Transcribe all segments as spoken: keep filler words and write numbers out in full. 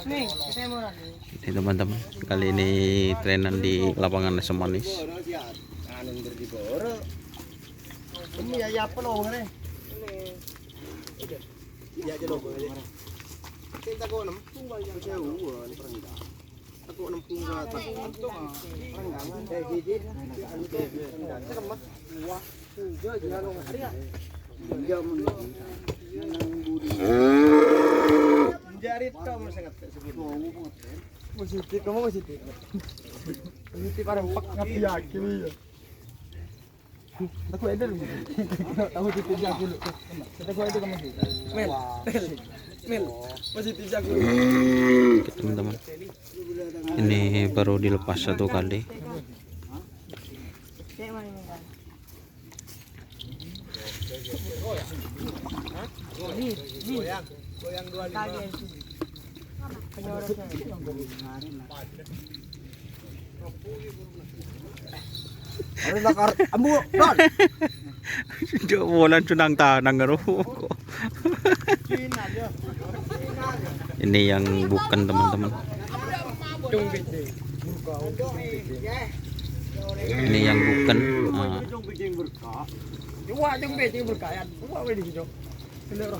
Ini teman-teman, kali ini trainan di lapangan Asem Manis. Positif, kamu positif. Positif, parang pek ngapi yakin, iya. Aku ada dulu. Tahu titik jago dulu. Kita gua itu kamu sih. Mel, Mel, Mel, positif jago. Oke, teman-teman. Ini baru dilepas satu kali. Harus lakar ambu, Don. Jok, wulan cunang tanang karo. Ini yang bukan, teman-teman. Ini yang bukan. Ah.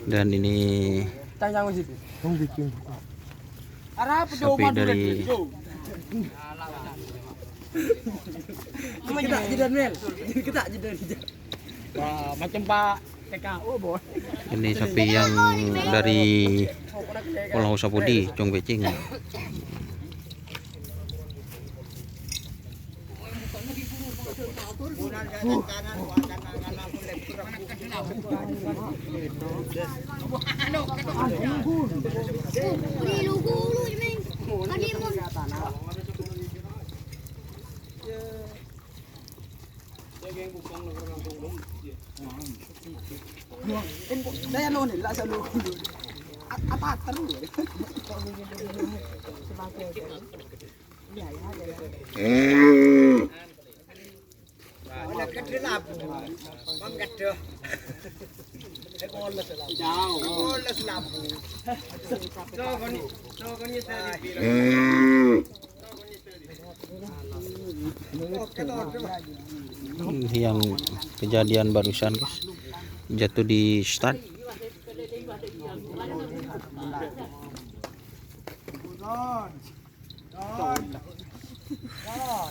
Dan ini sapi dari Kita jeda, Mel. Kita jeda, jeda. Wah, macam Pak T K O, boy. Ini sapi yang dari Pulau Sapudi, Cong Becing. Saya noni lah selalu. Apa terus? Yang kejadian barusan, guys, jatuh di start.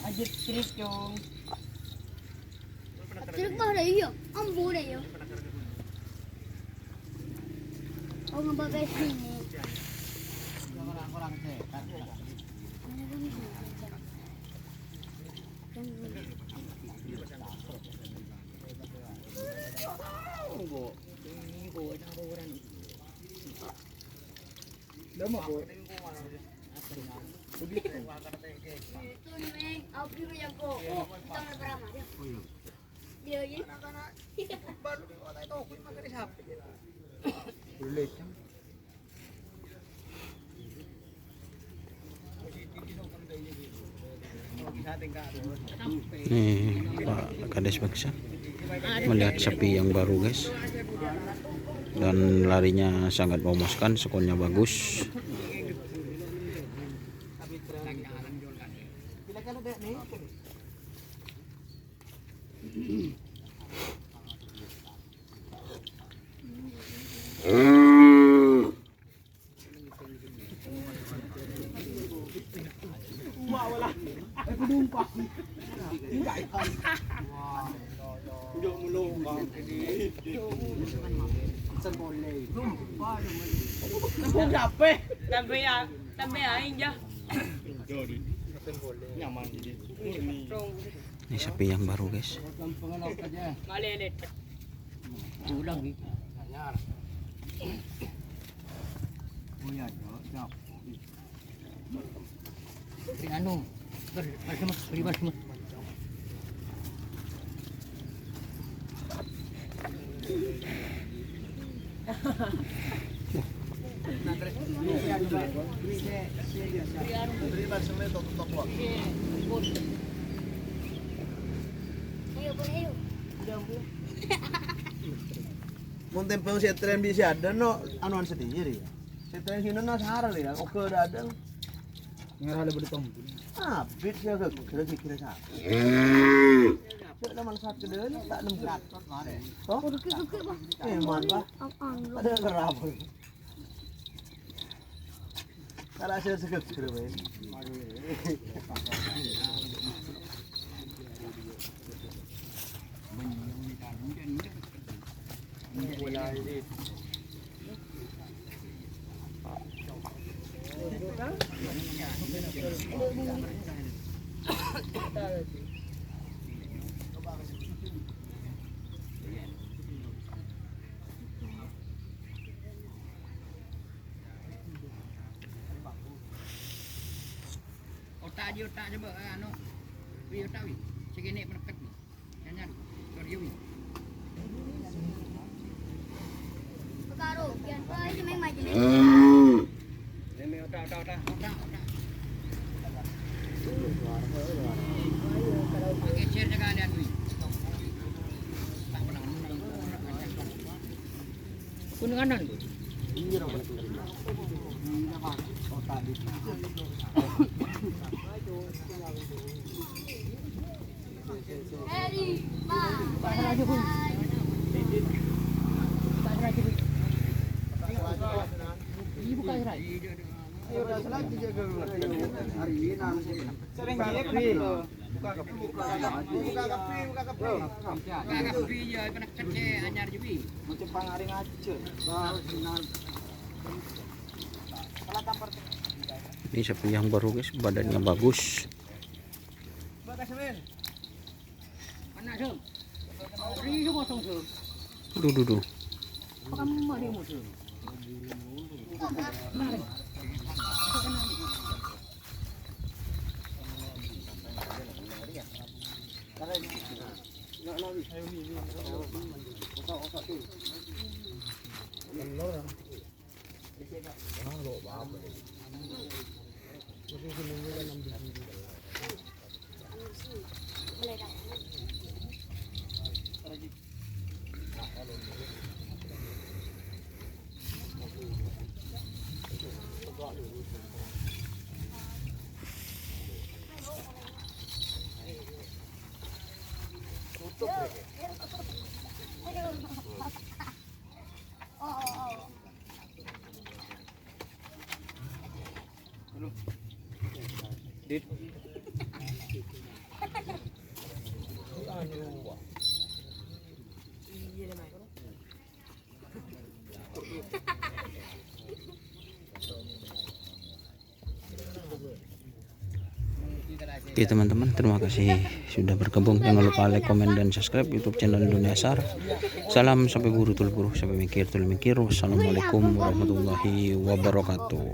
Ajit cerit, Cong. Cerit mah udah iya, ambu udah iya. Oh, ngebabes ini. Nih, Pak Kades Baksa melihat sapi yang baru, guys. Dan larinya sangat memuaskan, skonnya bagus. Tambah ya, tambah aja. Ini sapi yang baru, guys. Malele. Ulang gitu. Anu, ber-, ber-, ber-, ber-, Mon tembang sè tren bi' sè adâ, no, anuan sendiri, ya. Sèttong sènana sara lè, ya, oghâ dâdâng. Ngara lè bâdâ tombol. Abit sè oghâ, kira-kira sara. Cek la malasat ke dâlem, ta' nem. Toh? Oke, oke, Pak. Eh, man, Pak. Apaan? Padahal kerap. Kalau saya seger-seger, Pak. Otak aja, otak coba, eh, anu. Wi, otak, wi. Sè kènè' meneket, wi. Nyanyan. Sorry, wi. Pekaro, biar gua aja main majelis. Ini otak, otak, otak. Otak, otak. Pakai chair jaga lihat, wi. Tak pernah. Kuningan, Bu. Buka kabbhi, ya, kena kece anyar juga. Ini sapi yang baru, guys, badannya bagus. Duh, duh, duh. Oke, teman-teman, terima kasih sudah bergabung. Jangan lupa like, komen, dan subscribe YouTube channel Indonesia Sar. Salam sampè buru, tolè buru, sampè mèkkèr, tolè mèkkèr. Wassalamualaikum warahmatullahi wabarakatuh.